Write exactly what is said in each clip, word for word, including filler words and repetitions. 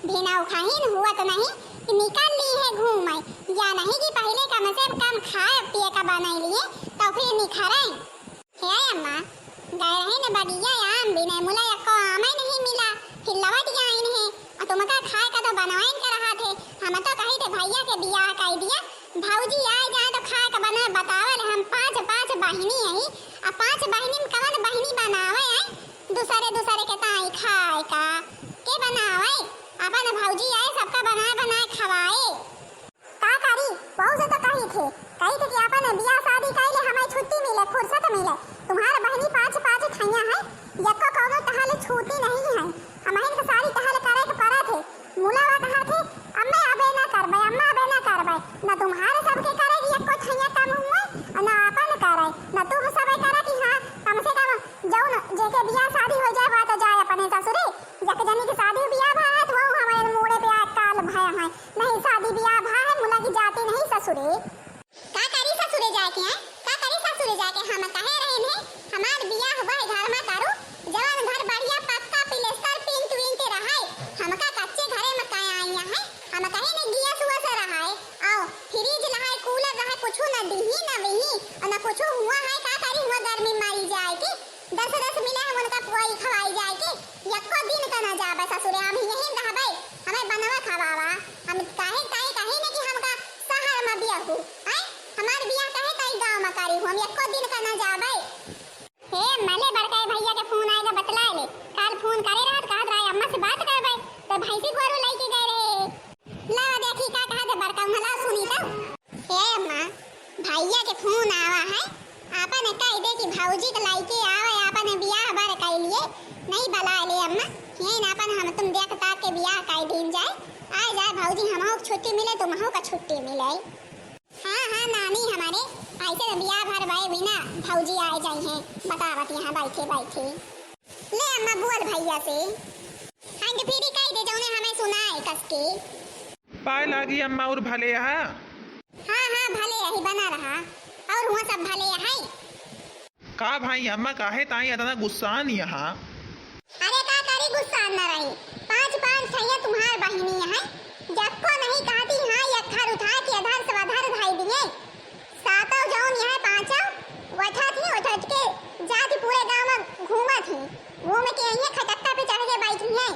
बिना उखाहिन हुआ तो नहीं कि निकल ली है घूमे, या नहीं कि पहिले कम से कम खाए पिए का बनाई लिए तो फिर निखरे। हे अम्मा, गए रहे न बगिया आम बिने, मुला यक्को आमे नहीं मिला, फिर लवट के आइन है, और तुमका खाए का तो बनवाइन के रहा थे। हम तो कही थे भैया के बियाह कर दिया, भौजी आए जाए तो खाए का बनाए बतावल। हम पाँच, पाँच बहिनी है, अब पाँच बहिनी में कवन बहिनी बनावे है दूसरे दूसरे के ताई खाए का? के बनावे? अपन भौजी आए सबका बनाए बनाए खवाए। का करी, वहू से तो कही थे, कही थे कि अपन बियाह शादी कइले हमें छुट्टी मिले, फुर्सत मिले। तुम्हार बहिनी पाँच पाँच ठइया है, यक्को कौनो तहाले छूटी नहीं है। हमहिन के सारी तहाले करे के पड़त है। मुलावा कहा थे, अम्मे अबे ना करबे, अम्मा अबे ना करबे, ना तुम्हारे सबके करे कि यक्को ठइया कम हुए, और ना अपन करे, ना तुम सबे करे कि हाँ, कम से कम जौन जेके बियाह शादी हो जाए, बात जाए अपने ससुरे। एक जनी के शादी बियाह भा है, तो वो हमारे मूड़े पे आज काल भया है। नहीं शादी बियाह भा है, मुला की जाती नहीं ससुरे। का करी ससुरे जाके, हैं? का करी ससुरे जाके? हम कहे रहे हैं, हमार बियाह हुआ है घर में करू, जवन घर बढ़िया पक्का प्लास्टर पेंट वेंट रहाए, हमका कच्चे घरे में काहे आई हैं? हम कहे नहीं गिया सुआ से रहाए, आओ फ्रिज रहाए, कूलर रहाए, कुछ न दीही न वही, और न कुछ हुआ है, का करी हुआ गर्मी मारी जाए के। दस दस मिले हम उनका पुआई खवाई जाए के, यक्को दिन का ना जाबे ससुरे, हम यहीं रहबे, हमें बनवा खवावा। हम काहे ताई कही न कि हमका शहर में बियाह हु, हैं? हमार बियाह काहे ताई गाँव में करी हु, हम यक्को दिन का ना जाबे। हे मले बड़का भैया के फोन आएगा, बतला ले, काल फोन करे रहत, कहत रहा अम्मा से बात करबे, तो भैंसी गोरू लेके गए रहे। ला देखी का कहा थे बड़का उहाँ, ला सुनी तो। ए अम्मा, भैया के फोन आवा है, आपन कह दे कि भौजी के लइके आवे, आपन बियाह बर कइ लिए, नहीं बला ले अम्मा, यही ना आपन हम तुम देख ताक के बियाह कइ दीन जाए, आ जाए भौजी, हमहू के छुट्टी मिले, तुमहू का छुट्टी मिले। हाँ, हाँ नानी हमारे, ऐसे तो बियाह भर भए बिना भौजी आए जाई हैं, बतावत यहाँ बैठे बैठे। ले अम्मा बोल भैया से। Hands free कह दे जौने हमें सुनाए कस के। पाए लागी अम्मा और भले हा। हाँ, हाँ भले यही बना रहा। और हुआ सब भले है। का भाई अम्मा काहे ताई इतना गुस्सान यहाँ? अरे का करी गुस्सान न रही। पाँच पाँच ठैया तुम्हार बहिनी है। जक्को नहीं कहती हाँ यक्खर उठा के अधर से अधर धाई दिए। सातों जौन यहाँ पाँचों वठत ही वठत के जाति पूरे गाँव में घूमत ही। घूम के यहीं खटक्का पे चढ़ के बैठी हैं।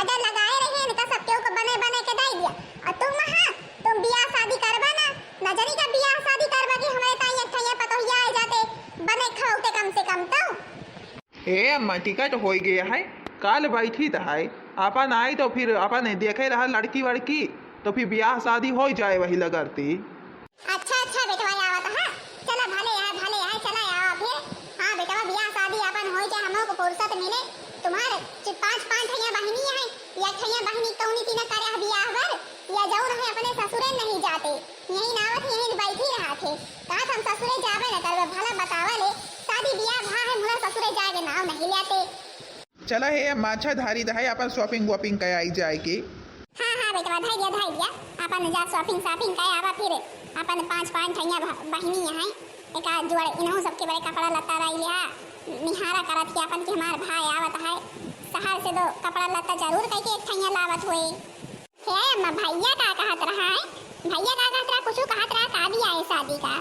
अगर लगाए रहे न तो सब केहू को बने बने के दे दिया। और तुम हाँ, तुम बियाह शादी करबा ना, नजरी का बियाह शादी करबा कि हमारे ताई एक ठैया पतोहिया आ जाते, बने खवते कम से कम तो। ए अम्मा, टिकट होई गया है, काल बैठी त है, अपन आई तो फिर अपन देखे रहा लड़की वड़की, तो फिर बियाह शादी हो जाए वही लगरती। अच्छा, अच्छा बेटवा, आवत है, चला भले है, भले है, चला आवा फिर। हाँ बेटवा, बियाह शादी अपन हो जाए, हमहू को फुर्सत मिले। तुम्हारे चि-, पाँच, पाँच ठैया बहिनी है, या ठैया बहिनी कौनी तीना करे है बियाह बर, या जौन है अपने ससुरे नहीं जाते, यहीं नावत यहीं बैठी रहा थे। कहा हम ससुरे जाबे न करबे, भला बतावा ले, शादी बियाह भा है, मुला ससुरे जाए के नाव नहीं लेते। चला हे अम्मा, अच्छा धारी दहाई अपन shopping वॉपिंग कयाई जाए के। हाँ, हाँ बेटवा, धाई दिया, धाई दिया। अपन जा shopping shopping कयावा फिर अपन पाँच पाँच ठैया भ-, बहिनी यहाँ एक आध जोड़ इनहू सबके बड़े कपड़ा लत्ता रही लिया। निहारा करत के अपन के हमार भाई आवत है शहर से, दो कपड़ा लत्ता जरूर कह के एक ठैया लावत हुए। हे अम्मा, भैया का कहत रहा है? भैया का कहत रहा? कुछ कहत रहा का भी आए शादी का?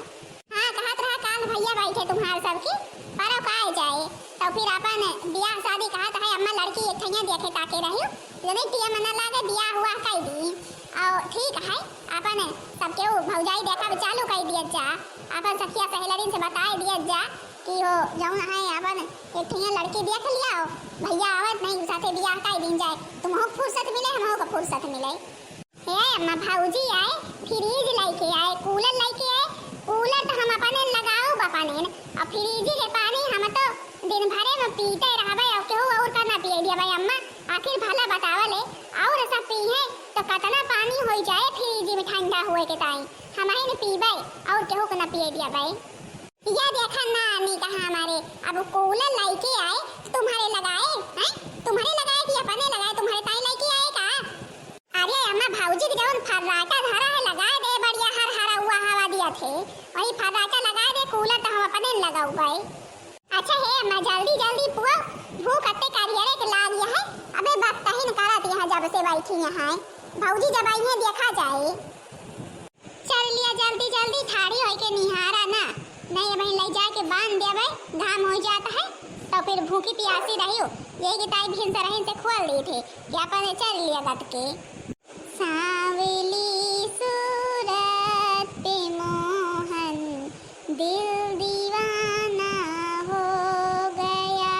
हाँ, कहत रहा काल भैया बैठे तुम्हार सबकी, परव का आए जाए। तो फिर अपन बियाह शादी कहत है अम्मा, लड़की एक ठैया देखे ताके रही, जने टिया मना लागे बियाह हुआ कह दी। और ठीक है, अपन सबके वो भौजाई देखा चालू कर दिया जा, अपन सखिया सहेलरिन से बताए दिया जा कि हो जौन है अपन एक ठैया लड़की देख लिया हो, भैया आवत नहीं साथे बियाह कर दीन जाए, तुमहू को फुर्सत मिले, हमहू को फुर्सत मिले। हे अम्मा, भौजी आए, फ्रिज लइके आए, कूलर लइके आए। कूलर तो हम अपने लगाउब अपने, और फ्रिज के पानी हम तो दिन भरे में पीते रहबे, और केहू और का ना पिए दियबे अम्मा। आखिर भला बतावा ले, और सब पीहे तो कतना पानी होई जाए फ्रिज में ठंडा हुए के ताई, हम ही न पीबे और केहू को ना पिए दियबे। या देखा नानी कहा हमारे, अब कूलर लइके आए, तुम्हारे लगाए, हैं? तुम्हारे लगाए कि अपने लगाए, तुम्हारे ताई लइके आए का? अरे अम्मा, भौजी के जौन फर्राटा धरा है, लगा दे, बढ़िया हर हरा हुआ हवा दिया थे, वही फर्राटा लगा दे, कूलर तो हम अपने लगाउबे। अच्छा हे अम्मा, जल्दी जल्दी पुआ, भूख अत्ते करियरे के लाग है, अबे बतहीन करत यहाँ अब से बैठी यहाँ, भौजी जब आई है देखा जाए। चल लिया जल्दी जल्दी, ठाड़ी होई के निहारा ना, नहीं अब लई जाके बांध देबे, घाम हो जात है तो फिर भूखी पियासी रहियो। यही की ताई भिनसरहिन से खोल दी थी कि अपन चल लिया गत के। सांवली सूरत पे मोहन दिल दीवाना हो गया।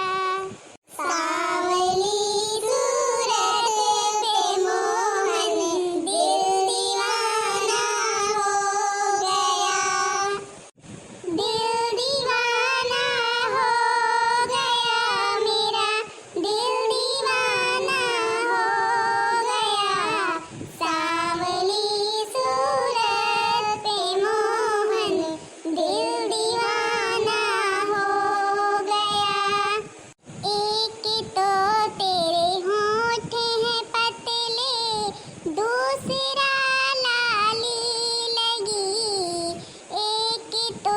सांवली सूरत पे मोहन दिल दीवाना हो गया। दिल दीवाना हो गया मेरा, दिल दीवाना हो गया। सांवली सूरत पे मोहन दिल दीवाना हो गया। एक तो तेरे होंठ हैं पतले, दूसरा लाली लगी। एक तो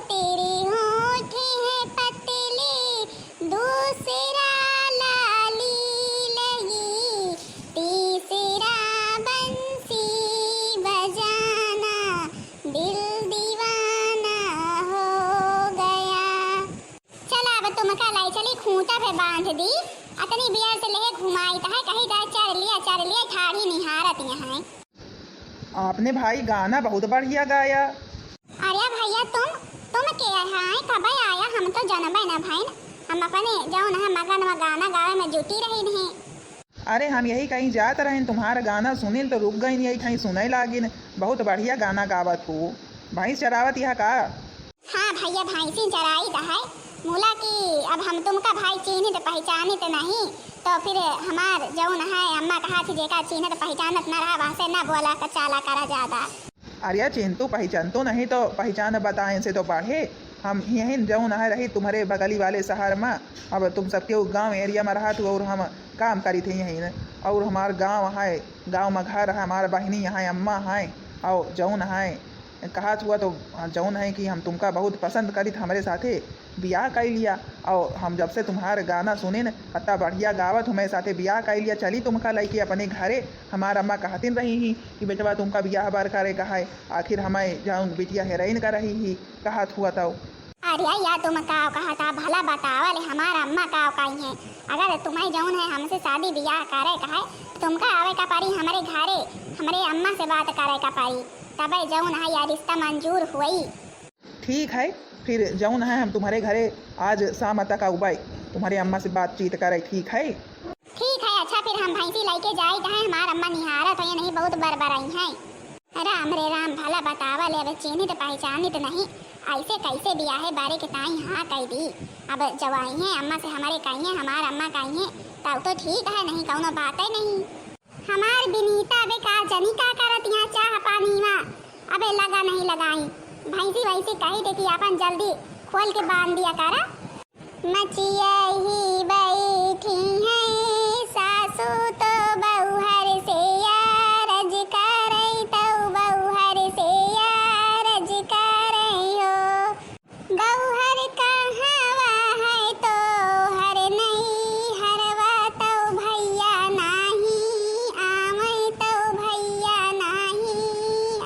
तेरे होंठ हैं पतले, दूसरा लाली लगी, तीसरा बंसी बजाना, दिल दीवाना हो गया। चला, अब तुमका लाई चली, खूंटा पे बांध दी। अतनी बियर से लेके घुमाई त है, कही जाए चर लिया, चर लिया, ठाढ़ी निहारत यहाँ। आपने भाई गाना बहुत बढ़िया गाया। अरे भैया, तुम, तुम के हैं? कब आया? हम तो जनबे न भइन, हम अपने जौन है मगन में गाना गावे में जुटी रही नहीं। अरे, हम यही कहीं जात रहेन, तुम्हारा गाना सुनिन तो रुक गइन, यही कहीं सुने लागिन। बहुत बढ़िया गाना गावत हो। भैंस चरावत यह का? हाँ भैया, भैंसी चराई त है। मुला कि अब हम तुमका भाई चीन्हित पहचानित नहीं, तो फिर हमार जौन है अम्मा कहा थी, जेका चीन्हित पहचानत न रहा, वहसे न बोला क-, चाला करा ज्यादा। अरे चिन्हतू पहचानतू नहीं तो पहचान बताएन से तो बढ़े। हम यहीं जौन है रही तुम्हरे बगली वाले शहर में, अब तुम सबके उ गाँव area में रहत हो और हम काम करी थे यहीं, और हमार गाँव है, गाँव में घर है, हमार बहिनी है, अम्मा है, और जौन है कहत हुआ तो जौन है कि हम तुमका बहुत पसंद करित, हमरे साथे बियाह कइ लिया। और हम जब से तुम्हार गाना सुनिन, अत्ता बढ़िया गावत हो, हमरे साथे बियाह कइ लिया, चली तुमका लइके अपने घरे। हमार अम्मा कहतिन रही ही कि बेटवा तुमका बियाह बार करे का है, आखिर हमें जौन बिटिया हेरोइन का रही ही कहत हुआ तो। अरे या तुम का कहता, भला बतावा ले, हमार अम्मा का कही है? अगर तुम्हें जौन है हमसे शादी बियाह करे का है, तुमका आवे का पड़ी हमरे घरे, हमरे अम्मा से बात करे का पड़ी, तबे जौन है या रिश्ता मंजूर हुई। ठीक है, फिर जौन है हम तुम्हरे घरे आज शाम तक आउबे, तुम्हरे अम्मा से बातचीत करे, ठीक है? ठीक है, अच्छा फिर हम भैंसी लइके जाइत है, हमार अम्मा निहारत है, नहीं बहुत बरबराई है। राम रे राम, भला बतावा ले, अब चिन्हित पहचानित नहीं, ऐसे कैसे बियाहे बारे के ताई हाँ कह दी। अब जवाई है अम्मा से हमरे कहिए, हमार अम्मा कहिए, तब तो ठीक है, नहीं कौनो बात है नहीं। हमार बिनीता अबे का जनी का करत यहाँ चाह पानी मा, अबे लगा नहीं लगाई, भैंसी वैसी कही देखी आपन जल्दी खोल के बांध दिया करा। मचिया ही बैठी हैं सासू तो बउहर से यारज करई, तो बउहर से यारज करई हो। बउहर कहवा है तो हर नई हरवा, तो भैया नाही आवई, तो भैया नाही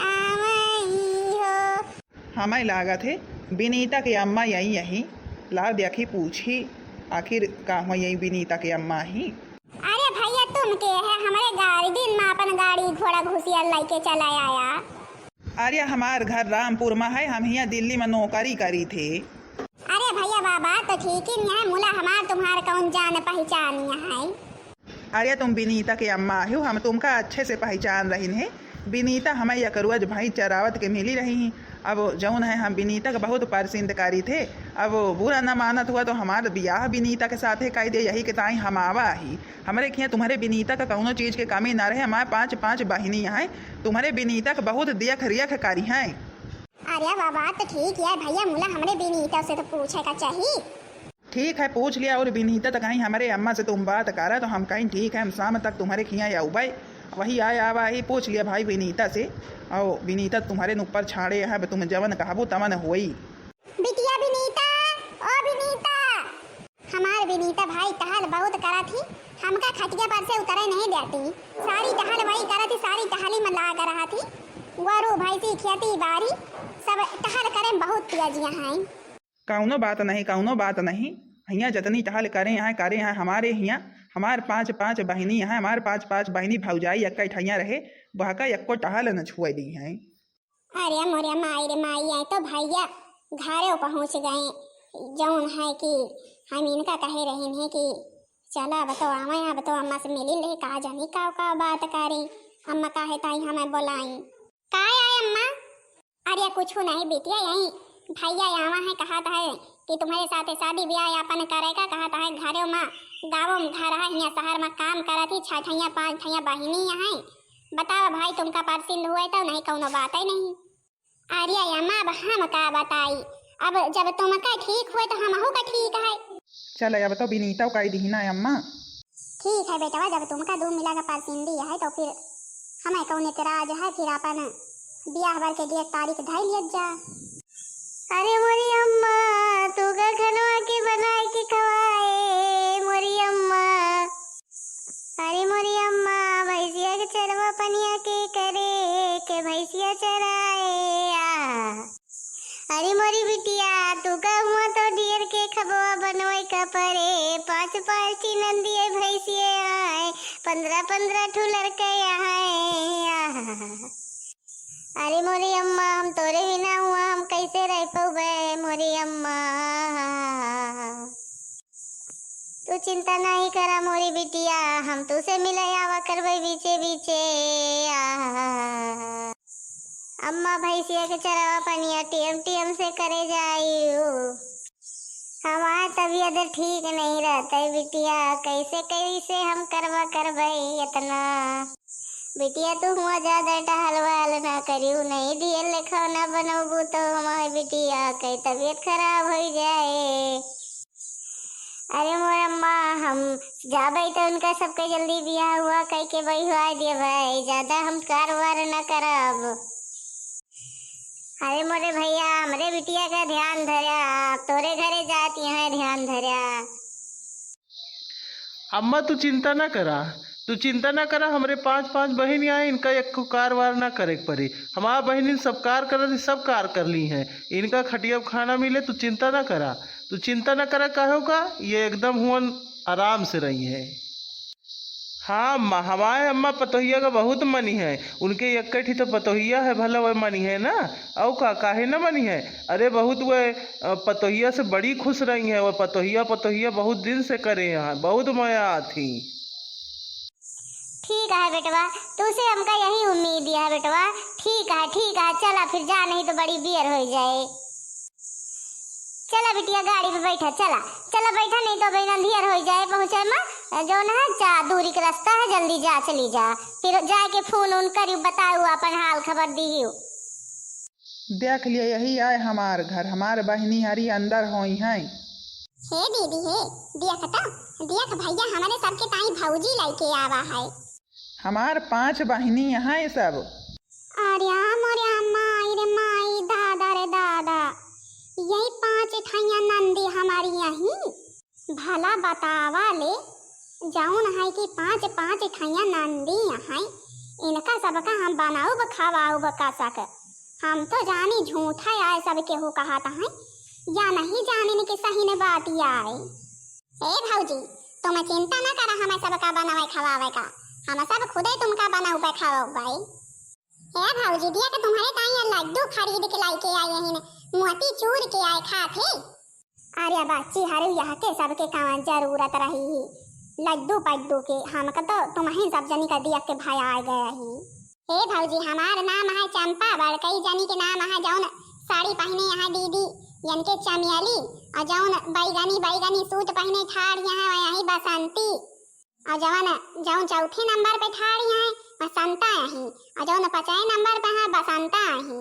आवई हो। हमें लागत है, बिनीता के अम्मा यही यही। लाव देखी, पूछी, आखिर का हो यही बिनीता के अम्मा ही। अरे भैया, तुम के है? हमरे गाड़ी दिन में अपन गाड़ी घोड़ा घुसिया लइके चला आया। अरे, हमार घर रामपुर में है, हम हियाँ दिल्ली में नौकरी करी थे। अरे भैया, बाबा तो ठीक ही नहीं है, मुला हमार तुम्हार कौन जान पहचान है? अरे, तुम बिनीता के अम्मा हो, हम तुमका अच्छे से पहचान रहिन है। बिनीता हमें यकरुआ भैंस चरावत के मिली रही ही। अब जौन है, हम बिनीता के बहुत पसंद करी थे। अब बुरा न मानत हुआ तो हमार बियाह बिनीता के साथे कइ दे, यही के ताई हम आवा ही। हमरे खिया तुम्हरे बिनीता का कौनो चीज के कमी ना रहे। हमार पाँच, पाँच बहिनी हैं, तुम्हरे बिनीता के बहुत देख रेख करी हैं। अरे बाबा, तो ठीक है भैया, मुला हमरे बिनीता से तो पूछे का चाही। ठीक है, पूछ लिया। और बिनीता तो कहीं हमरे अम्मा से तुम बात करा, तो हम कहीं ठीक है, हम शाम तक तुम्हरे खिया आउबे। वही आए आवा ही, पूछ लिया भाई बिनीता से। और बिनीता तुम्हरे न ऊपर छाड़े है, अब तुम जवन कहबो तवन होई। बिटिया बिनीता, ओ बिनीता। हमार बिनीता भाई टहल बहुत करत ही, हमका खटिया पर से उतरे नहीं देती। सारी टहल वही करत ही, सारी टहली में लाग रहत ही। गोरू, भैंसी, खेती बाड़ी सब टहल करे में बहुत तेजिया हैं। कौनो बात नहीं, कौनो बात नहीं। हियाँ जतनी टहल करे हैं, करे हैं, हमारे हियाँ हमार पाँच पाँच बहिनी हैं, हमार पाँच पाँच बहिनी भौजाई एक्कै ठइयाँ रहे, बहका एक्को टहल न छुए दी हैं। अरे मोरे माई रे माई, आए तो भैया घरे पहुँच गए। जौन है कि हम इनका कहे रहिन है कि चला अब तो आवे, अब तो अम्मा से मिलिन रहे, का जानी का का बात करी। अम्मा काहे ताई हमें बोलाई। का है अम्मा? अरे कुछ नहीं बिटिया, यही भैया आवा है, कहत है कि तुम्हारे साथे शादी ब्याह अपन करे का, कहत है घरे में, गाँव में घर है, हियाँ शहर में काम करत ही, छह ठइयाँ पाँच ठइयाँ बहिनी हैं। बताओ भाई, तुमका पसंद हुए तो नहीं, कौनो बात ही नहीं। अरे अम्मा, अब हम का बताई, अब जब तुमका ठीक हुए तो हमहू का ठीक है। चल, अब तो बिनीता कह दीही ना अम्मा। ठीक है बेटवा, जब तुमका दू मिला का परसिंदी है तो फिर हमें कौन एतराज है, फिर अपन बियाह बर के डेट तारीख धइ लियत जा। अरे मोरी अम्मा, तू का खनवा के बनाए के खवाए, मोरी अम्मा। अरे मोरी अम्मा, भैंसिया के चरवा पनिया के करे, के भैंसिया चराए आ। अरे मोरी बिटिया, तू का हुआ तो डियर के खबवा बनवे का परे, पाँच पाँच ठी नंदी है भैंसिए आए, पन्द्रह पन्द्रह ठू लड़के आए आ। अरे मोरी अम्मा, हम तोरे बिना हुआ हम कैसे रह पउबे मोरी अम्मा। तू चिंता नहीं करा मोरी बिटिया, हम तू से मिले आवा करबे बीचे बीचे। आहा। अम्मा भैंसिया के चरावा पनिया टीएम टीएम से करे जाइयो। हमार तबीयत ठीक नहीं रहते बिटिया, कैसे कैसे हम करबा करबे इतना। बिटिया तू हुआ ज्यादा टहलवाल ना करियो, नहीं दिए लेखा ना बनबू तो हमार बिटिया के तबीयत खराब हो जाए। अरे मोर अम्मा, हम जाबे तो उनका सबके जल्दी बियाह हुआ कह के बहिवा देबे, ज्यादा हम कारवार न करब। अरे मोरे भैया, हमरे बिटिया का ध्यान धरा, तोरे घरे जात यहाँ ध्यान धरा। अम्मा तू चिंता ना करा, तू चिंता ना करा, हमरे पाँच पाँच बहिन यहाँ, इनका एक कारवार ना करे के पड़ी। हमार बहिन सब कार करत ही, सब कार कर ली हैं, इनका खटिया खाना मिले, तू चिंता ना करा। तू चिंता न करा, काहे का ये एकदम हुवन आराम से रही है। हाँ अम्मा, हमारे अम्मा पतोहिया का बहुत मनी है, उनके एक ठी तो पतोहिया है, भला वह मनी है ना, और का, काहे न मनी है। अरे बहुत वह, अ, पतोहिया से बड़ी खुश रही है, वह पतोहिया, पतोहिया बहुत दिन से करे यहाँ, बहुत मया आती। ठीक है बेटवा, तुसे हमका यही उम्मीद है बेटवा। ठीक है, ठीक है, चला फिर जा, नहीं तो बड़ी बेर हो जाए। चला बिटिया, गाड़ी पे बैठा, चला, चला बैठा, नहीं तो अबहिन अंधियर हो जाए पहुँचे में, जौन है जा, दूरी के रास्ता है, जल्दी जा, चली जा, फिर जाके फोन उन करी, बताऊ अपन हाल खबर दियो। देख लिया, यही आए हमार घर, हमार बहिनी हरी अंदर होई हैं। हे दीदी हे, देख तो, देख भैया, हमरे सबके ताई भौजी लइके आवा है। हमार पाँच बहिनी हैं सब। अरे मोरे माई रे माई, दादा रे दादा, यही पाँच ठैया नंदी हमारी यही। भला बतावा ले, जौन है कि पाँच पाँच ठैया नंदी हैं, इनका सबका हम बनाउब खवाउब कसक। हम तो जानी झूठा आए सब केहू कहत हैं, या नहीं जानिन कि सही ने बात आए। ए भौजी, तुम चिंता न करा, हमें सबका बनावे खवावे का, हम सब खुदे तुमका बनाउबे खवाउबे। ए भौजी, दिया के तुम्हारे ताई ये लड्डू खरीद के लाई के आए हैं, मोती चूर के आए खात है। अरे बच्ची, हरे यह के सबके कवन जरूरत रही ही लड्डू पड्डू के, हमका तो तुम्हें सब जनी का दिया के भया आ गया ही। हे भौजी, हमार नाम है चंपा, बड़कई जनी के नाम है जौन साड़ी पहने यहाँ दीदी, यानी के चमेली, और जौन बैगनी, बैगनी सूट पहने ठाड़ यहाँ है, यही बसंती, और जौन, जौन चौथे नंबर पे ठाड़ यहाँ है, वसंता यही, और जौन पचाए नंबर पे है, बसंता यही।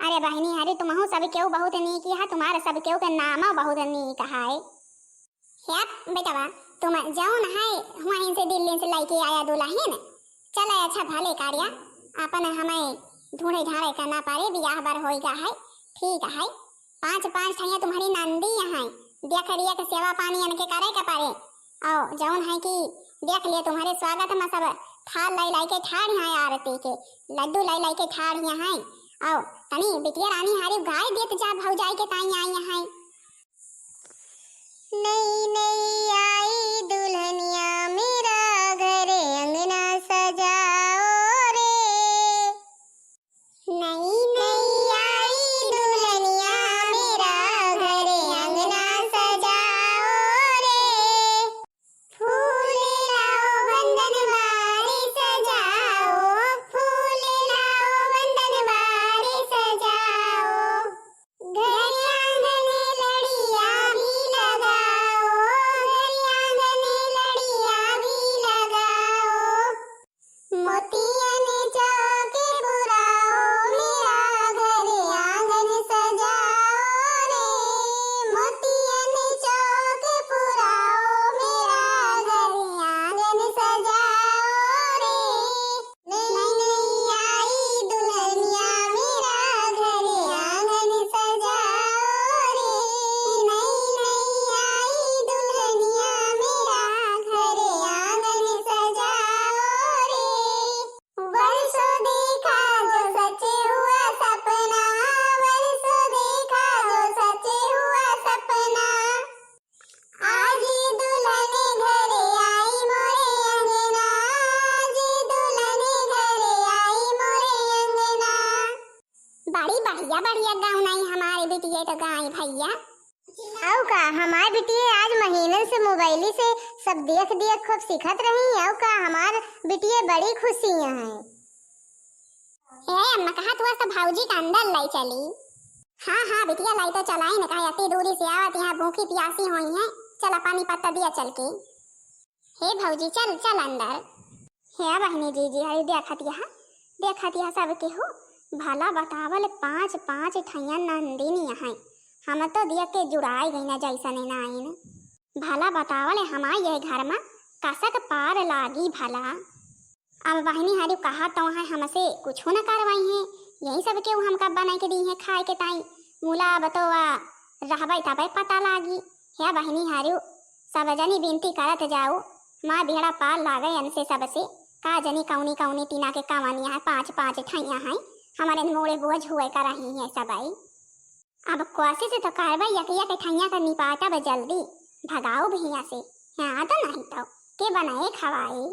अरे बहिनी, अरे तुमहू सब केहू बहुत नीक है, तुम्हारे सब केहू के नामो बहुत नीक है। हे बेटवा, तुम जौन है, वहीं से दिल्ली से लइके आया दुल्हन। चला अच्छा भले कार्या, अपन हमें ढूंढे ढांढे के ना परे, बियाह बर होइगा है। ठीक है, पाँच पाँच ठैया तुम्हारी नंदी हैं, देख रिया के सेवा पानी इनके करे के परे। अउ जउन है कि देख लिया, तुम्हरे स्वागत मा सब थाल लाई लाई के ठाड़ हैं आरती के, लड्डू लाई लाई के ठाड़ हैं। अउ तनी बिटिया रानी हरिउ गाय देत जा, भौजाई के ताई आई हैं। नई नई आई दुल्हनिया मेरा घर अंगना सजाओ रे। नई नई आई दुल्हनिया मेरा घर अंगना सजाओ रे। फूल लाओ बंदन वारे सजाओ, फूल लाओ बंदन वारे सजाओ। घर आंगन लड़िया भी लगाओ, घर आंगन लड़िया भी लगाओ। मोतियन चौक पुराओ, मेरा घर आंगन सजाओ रे। मोतियन चौक पुराओ, मेरा घर आंगन सजाओ रे। नई नई आई दुल्हनिया, मेरा घर आंगन सजाओ रे। नई नई आई दुल्हनिया, मेरा घर आंगन सजाओ रे। बरसों देखा जो सच हुआ सपना, बरसों देखा जो सच हुआ सपना। आज दुल्हन घर आई मोरे अंगना, आज दुल्हन घर आई मोरे अंगना। बड़ी बढ़िया बढ़िया गाउन आई हमारे बिटिये तो गाई भइया। अउ का, हमार बिटिये आज महीनन से मोबाइली से सब देख देख खूब सीखत रही। अउ का, हमार बिटिये बड़ी खुशी हैं। ए अम्मा, कहा तू आज तो भौजी का अंदर लाई चली। हाँ हाँ बिटिया, लाई तो चलाई न, कहा अति दूरी से आवत यहाँ भूखी प्यासी होई हैं। चला पानी पत्ता दिया चल के। हे भौजी, चल चल अंदर। हे बहिनी जीजी, हई देखत यह, देखत यह सब केहू। भला बतावल, पाँच पाँच ठैया नंदिनी हैं। हम तो देख के जुड़ाई गई ना जैसने नाइन। भला बतावल, हमार यह घर मा कसक पार लागी भला। अब बहिनी हरिउ कहा तो है हमसे कुछो न करवाई हैं, यही सब केहू हमका बनाई के दी हैं खाए के ताई। मुला अब तो आ रहबै तबै पता लागी। हे बहिनी हरिउ, सब जनी बिनती करत जाओ, माँ बिहड़ा पार लागे इनसे सबसे। का जनी कौनी कौनी टीना के कवनिया है, पाँच पाँच ठैया हैं, हमारे मोड़े बोझ हुए का रही हैं सबई। अब कोशिश तो करबे यक यक ठैया का निपाटब जल्दी, भगाओ भैया से, हाँ तो नहीं तो के बनाए खवाए।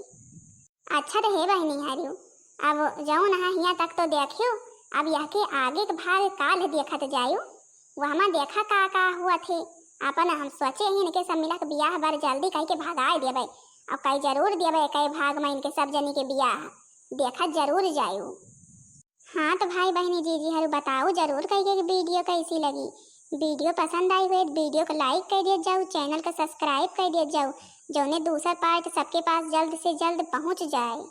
अच्छा तो हे बहिनी हरिउ, अब जौन है हियाँ तक तो देखियो, अब यह के आगे के भाग काल देखत जायो, वहमा देखा का का हुआ थे। अपन हम सोचे ही इनके सब मिला के बियाह बर जल्दी कह के भगाए देबे, अब कई जरूर देबे कई भाग में इनके सब जनी के बियाह देखत जरूर जायो। हाँ तो भाई बहिनी जीजी हरु बताओ जरूर कई के video कैसी लगी। Video पसंद आई हुए तो video को like कर दिया जाओ, channel को subscribe कर दिया जाओ, जौने दूसर part सबके पास जल्द से जल्द पहुँच जाए।